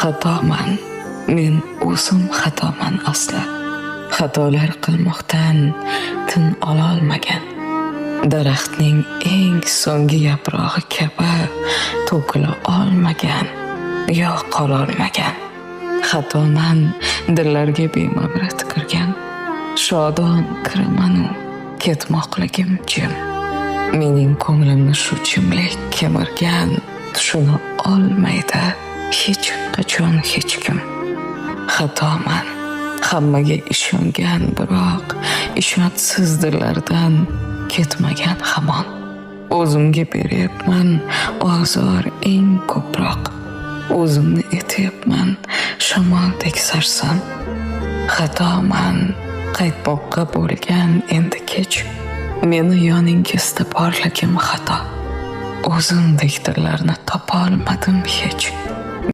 Xatoman, men o'zim xatoman asli. Xatolar qilmoqdan tin ololmagan. Daraxtning eng so'nggi yaprog'i kabi to'kila olmagan, yo qololmagan. Xatoman dillarga bemavrid kirgan. Shodon kiramanu ketmoqligim jim. Mening ko'nglimni shu jimlik kemirgan, tushuna olmaydi hech qachon hech kim. Xatoman hammaga ishongan, biroq ishonchsiz dillardan ketmagan hamon. O'zimga beryapman ozor eng ko'proq. O'zimni etyapman shamoldek sarson. Xatoman qaytmoqqa bo'lgan endi kech. Meni yoningizda borligim xato. O'zimdek dillarni topolmadim hech.